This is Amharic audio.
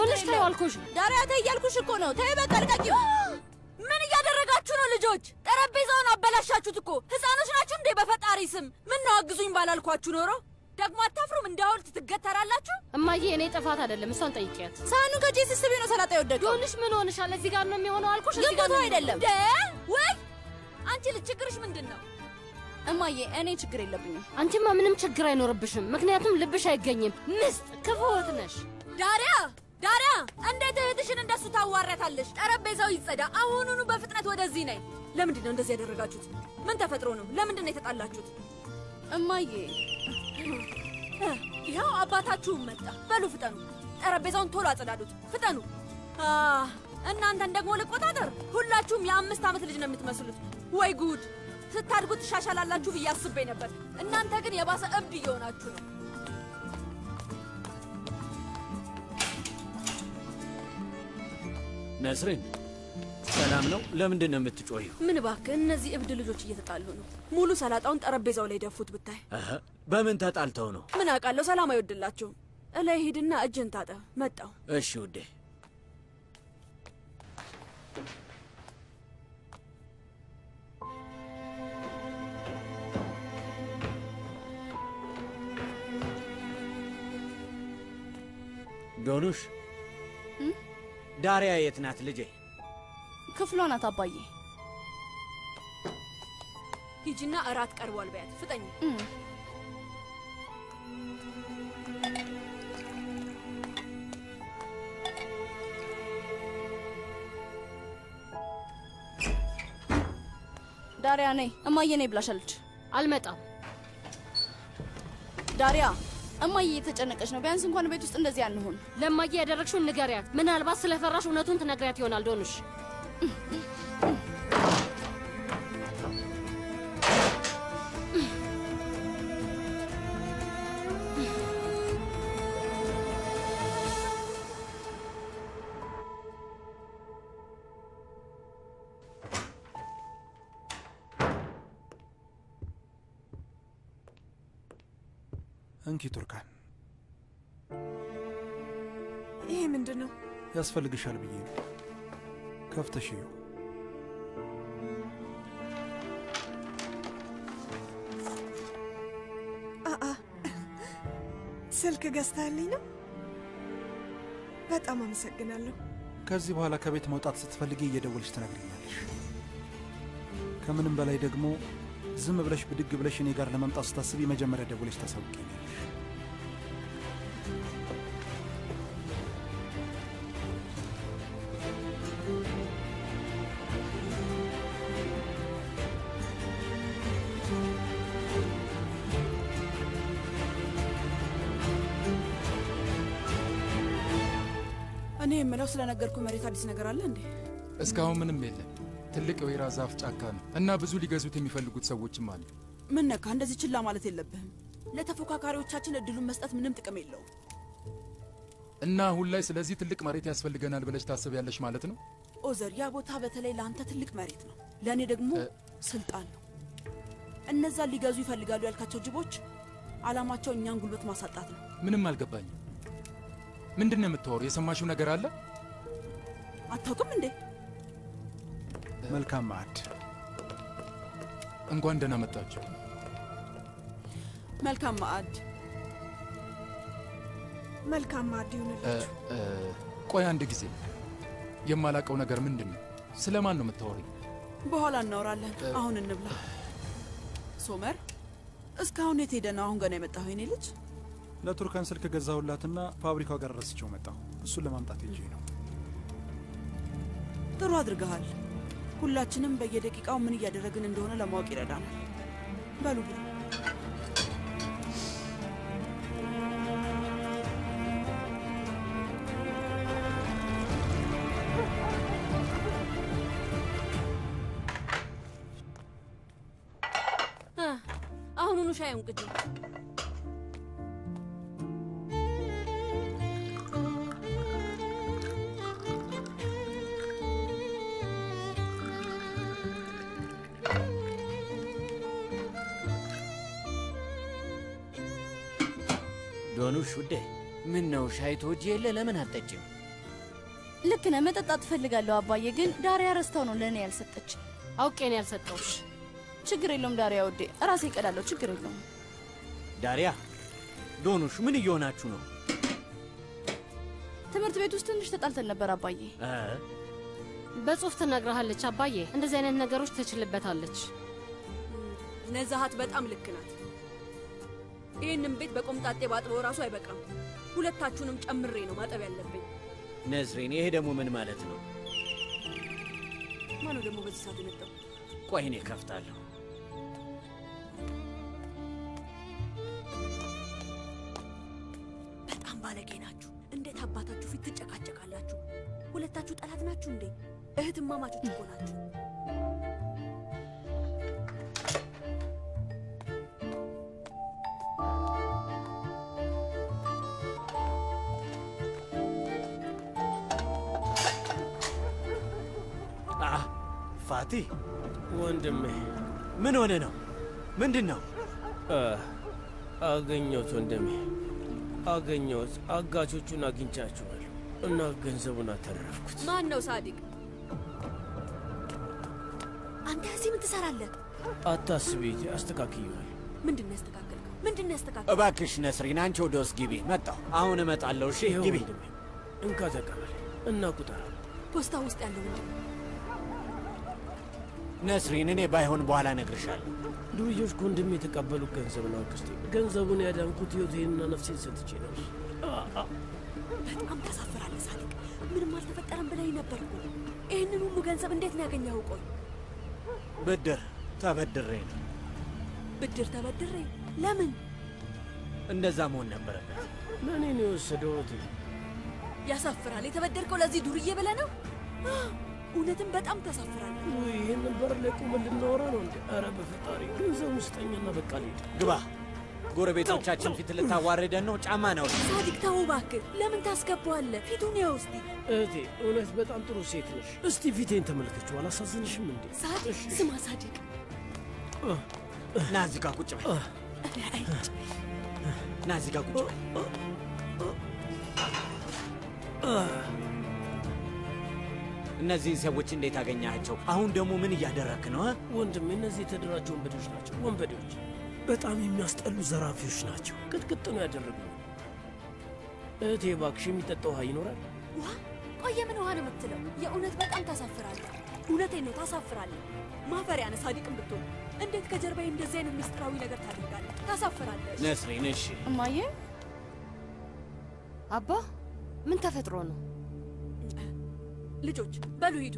ዶንሽ ተይው አልኩሽ። ዳሪያ ተይ እያልኩሽ እኮ ነው። ተይ በቃ ልቀቂው። ምን እያደረጋችሁ ነው ልጆች? ጠረጴዛውን አበላሻችሁት እኮ። ህፃኖች ናችሁ እንዴ? በፈጣሪ ስም ምን ነው አግዙኝ ባላልኳችሁ ኖሮ። ደግሞ አታፍሩም? እንደ ሐውልት ትገተራላችሁ። እማዬ እኔ ጥፋት አይደለም፣ እሷን ጠይቂያት። ሳህኑን ከእጄ ስትስቢ ነው ሰላጣ የወደቀው። ዶንሽ ምን ሆንሻል? እዚህ ጋር ነው የሚሆነው አልኩሽ። ግን እዚህ ጋር ቦታው ነው አይደለም። እንደ ወይ አንቺ ልጅ ችግርሽ ምንድን ነው? እማዬ እኔ ችግር የለብኝም። አንቺማ ምንም ችግር አይኖርብሽም፣ ምክንያቱም ልብሽ አይገኝም። ምስጥ ክፉ እህት ነሽ። ዳሪያ ዳሪያ፣ እንዴት እህትሽን እንደሱ ታዋሪያታለሽ? ጠረጴዛው ይጸዳ አሁኑኑ፣ በፍጥነት ወደዚህ ነይ። ለምንድን ነው እንደዚህ ያደረጋችሁት? ምን ተፈጥሮ ነው? ለምንድን ነው የተጣላችሁት? እማዬ ይኸው አባታችሁም መጣ። በሉ ፍጠኑ፣ ጠረጴዛውን ቶሎ አጸዳዱት፣ ፍጠኑ። እናንተን ደግሞ ልቆጣጠር። ሁላችሁም የ5 ዓመት ልጅ ነው የምትመስሉት። ወይ ጉድ! ስታድጉ ትሻሻላላችሁ ብዬ አስቤ ነበር። እናንተ ግን የባሰ እብድ እየሆናችሁ ነው። ነስሪን ሰላም ነው? ለምንድን ነው የምትጮይው? ምን እባክህ፣ እነዚህ እብድ ልጆች እየተጣሉ ነው። ሙሉ ሰላጣውን ጠረጴዛው ላይ ደፉት ብታይ። በምን ተጣልተው ነው? ምን አውቃለሁ፣ ሰላም አይወድላቸውም። እላይ ሂድና እጅን ታጠብ። መጣው። እሺ ውዴ። ዶኑሽ፣ ዳሪያ የት ናት ልጄ? ክፍሏ ናት አባዬ። ሂጂና እራት ቀርቧል በያት፣ ፍጠኝ። ዳሪያ ነይ፣ እማዬ ነይ ብላሻለች። አልመጣም። ዳሪያ እማዬ እየተጨነቀች ነው። ቢያንስ እንኳን ቤት ውስጥ እንደዚህ አንሆን። ለእማዬ ያደረግሽውን ንገሪያት። ምናልባት ስለፈራሽ እውነቱን ትነግሪያት ይሆናል። ዶንሽ እንኪ ቱርካን፣ ይሄ ምንድን ነው? ያስፈልግሻል ብዬ ነው። ከፍተሽ እዪው። አአ ስልክ ገዝተህልኝ ነው? በጣም አመሰግናለሁ። ከዚህ በኋላ ከቤት መውጣት ስትፈልጊ እየደወልሽ ትነግሪኛለሽ። ከምንም በላይ ደግሞ ዝም ብለሽ ብድግ ብለሽ እኔ ጋር ለመምጣት ስታስቢ መጀመሪያ ደውለሽ ታሳውቂኛለሽ። እኔ የምለው ስለነገርኩ መሬት አዲስ ነገር አለ እንዴ? እስካሁን ምንም የለም። ትልቅ የወይራ ዛፍ ጫካ ነው እና ብዙ ሊገዙት የሚፈልጉት ሰዎችም አሉ። ምን ነካ? እንደዚህ ችላ ማለት የለብህም። ለተፎካካሪዎቻችን እድሉን መስጠት ምንም ጥቅም የለውም። እና አሁን ላይ ስለዚህ ትልቅ መሬት ያስፈልገናል ብለሽ ታስቢያለሽ ማለት ነው? ኦዘር፣ ያ ቦታ በተለይ ለአንተ ትልቅ መሬት ነው፣ ለእኔ ደግሞ ስልጣን ነው። እነዛን ሊገዙ ይፈልጋሉ ያልካቸው ጅቦች ዓላማቸው እኛን ጉልበት ማሳጣት ነው። ምንም አልገባኝም። ምንድን ነው የምታወሩ? የሰማሽው ነገር አለ? አታውቅም እንዴ? መልካም ማዕድ። እንኳን ደህና መጣችሁ። መልካም ማዕድ። መልካም ማዕድ ይሁንላችሁ። ቆይ አንድ ጊዜ፣ የማላውቀው ነገር ምንድን ነው? ስለማን ነው የምታወሪኝ? በኋላ እናወራለን። አሁን እንብላ። ሶመር፣ እስካሁን የት ሄደህ ነው? አሁን ገና የመጣኸው የኔ ልጅ? ለቱርካን ስልክ ገዛሁላትና ፋብሪካው ጋር ረስቼው መጣሁ። እሱን ለማምጣት ሄጄ ነው። ጥሩ አድርገሃል። ሁላችንም በየደቂቃው ምን እያደረግን እንደሆነ ለማወቅ ይረዳናል። በሉ ብሉ። አሁኑኑ ሻዩን ቅጂ። ዶኑሽ ውዴ፣ ምን ነው ሻይ ትወጂ የለ? ለምን አትጠጪም? ልክ ነህ። መጠጣት እፈልጋለሁ አባዬ፣ ግን ዳሪያ ረስታው ነው ለእኔ ያልሰጠች። አውቄ ነው ያልሰጠሁሽ። ችግር የለውም ዳሪያ ውዴ፣ ራሴ እቀዳለሁ። ችግር የለውም። ዳሪያ፣ ዶኑሽ ምን እየሆናችሁ ነው? ትምህርት ቤት ውስጥ ትንሽ ተጣልተን ነበር አባዬ። በጽሁፍ ትነግርሃለች አባዬ። እንደዚህ አይነት ነገሮች ትችልበታለች። ነዛሃት በጣም ልክ ናት። ይህንን ቤት በቆምጣጤ ባጥበው ራሱ አይበቃም። ሁለታችሁንም ጨምሬ ነው ማጠብ ያለብኝ። ነዝሬን፣ ይሄ ደግሞ ምን ማለት ነው? ማነው ደግሞ በዚህ ሰዓት የመጣው? ቆይ እኔ እከፍታለሁ። በጣም ባለጌ ናችሁ። እንዴት አባታችሁ ፊት ትጨቃጨቃላችሁ? ሁለታችሁ ጠላት ናችሁ እንዴ? እህትማማቾች እኮ ናችሁ። ፋቲ ወንድሜ፣ ምን ሆነ ነው? ምንድን ነው? አገኘሁት ወንድሜ፣ አገኘሁት። አጋቾቹን አግኝቻቸዋለሁ እና ገንዘቡን አተረፍኩት። ማን ነው ሳዲቅ? አንተ እዚህ ምን ትሰራለህ? አታስቢ፣ አስተካክየዋለሁ። ምንድን ነው ያስተካከልከው? ምንድን ነው ያስተካከልከው? እባክሽ ነስሪን፣ አንቺ ወደ ውስጥ ግቢ። መጣሁ፣ አሁን እመጣለሁ። እሺ ግቢ። ወንድሜ፣ እንካ ተቀበል እና ቁጠራ። ፖስታ ውስጥ ያለው ምንድን ነው? ነስሪን፣ እኔ ባይሆን በኋላ እነግርሻለሁ። ዱርዬዎች ከወንድሜ የተቀበሉት ገንዘብ ነው አክስቴ። ገንዘቡን ያዳንኩት ሕይወቴንና ነፍሴን ሰጥቼ ነው። በጣም ታሳፍራለህ ሳዲቅ። ምንም አልተፈጠረም ብለኸኝ ነበር እኮ። ይህንን ሁሉ ገንዘብ እንዴት ነው ያገኘኸው? ቆይ ብድር ተበድሬ ነው። ብድር ተበድሬ? ለምን? እንደዛ መሆን ነበረበት። ለእኔ ነው የወሰደው። ያሳፍራል። የተበደርከው ለዚህ ዱርዬ ብለህ ነው? እውነትም በጣም ታሳፍራለህ። ይህንን በር ላይ ቆመን ልናወራ ነው እንዴ? ኧረ በፈጣሪ ገንዘቡን ስጠኝና በቃ ልሂድ። ግባ። ጎረቤቶቻችን ፊት ልታዋርደን ነው። ጫማ ነው። ሳዲቅ ተው እባክህ። ለምን ታስገባዋለህ? ፊቱን ያው እስቲ። እህቴ እውነት በጣም ጥሩ ሴት ነሽ። እስቲ ፊቴን ተመልከችው። አላሳዝንሽም እንዴ? ሳዲቅ ስማ፣ ሳዲቅ ና እዚህ ጋር ቁጭ በል። ና እዚህ ጋር ቁጭ በል። እነዚህን ሰዎች እንዴት አገኛቸው? አሁን ደግሞ ምን እያደረክ ነው? ወንድሜ እነዚህ የተደራጁ ወንበዴዎች ናቸው። ወንበዴዎች በጣም የሚያስጠሉ ዘራፊዎች ናቸው። ቅጥቅጥ ነው ያደረጉ። እህቴ እባክሽ የሚጠጣ ውሃ ይኖራል? ውሃ? ቆይ የምን ውሃ ነው የምትለው? የእውነት በጣም ታሳፍራለህ። እውነቴን ነው ታሳፍራለህ። ማፈሪያ ነህ ሳዲቅም ብትሆን። እንዴት ከጀርባዬ እንደዚህ አይነት ምስጢራዊ ነገር ታደርጋለህ? ታሳፍራለህ። ነስሪን፣ እሺ እማዬ። አባ ምን ተፈጥሮ ነው? ልጆች በሉ ሂዱ።